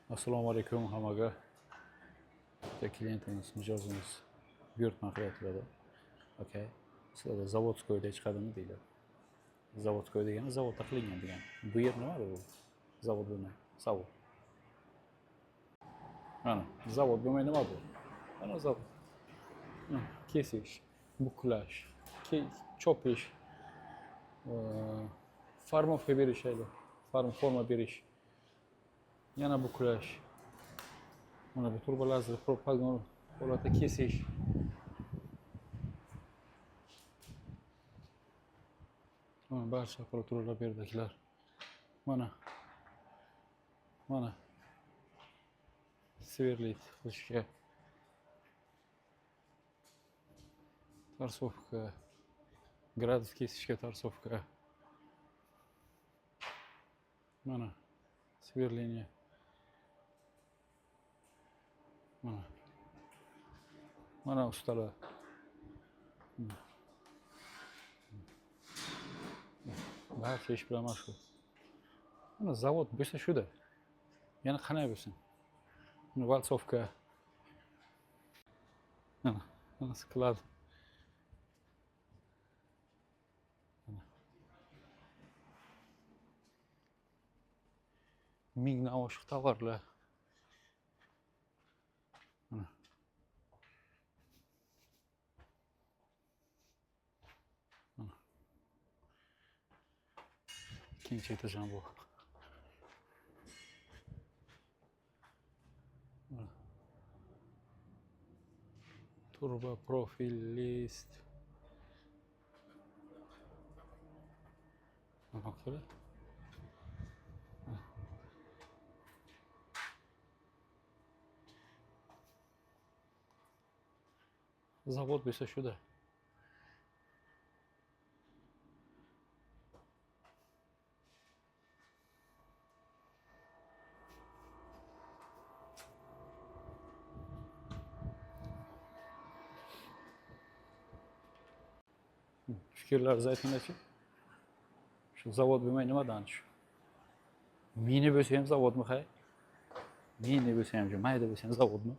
Assalomu alaykum hammaga. Bitta klientimiz, mijozimiz buyurtma qilyaptilar. Okey. Sizlarda заводской da chiqadimi deydi. Заводской degani zavodda qilingan degani. Bu yer nima bu? Zavod bo'lmay. Zavod. Mana, zavod bo'lmay nima bu? Mana zavod. Kesish, buklash, chopish, formovka berish ayli. Forma berish. Yana buklash. Mana bu turbalazer propagon holatda kesish. Mana barcha apparaturalar bu yerdagilar. Mana. Mana. Сверлить qilishga. Торсовка. Gradus kesishga торсовка. Mana. Сверление. Mana. Mana ustalar. Barcha ish bilan mashg'ul. Mana zavod bo'lsa shuda. Yana qanday bo'lsin? Mana вальцовка. Mana, mana склад. Mana. Mingdan oshiq tovarlar. Mana. Mana. Ikkinchi etaj ham bu. Mana. Turba profil list. Nima qiladi? Mana. Zavod bo'lsa shuda. Fikrlaringizni aytinglarchi. Shu zavod bo'lmay nimadan shu? Mini bo'lsa ham zavodmi hay? Mini bo'lsa ham, shu mayda bo'lsa ham zavodmi?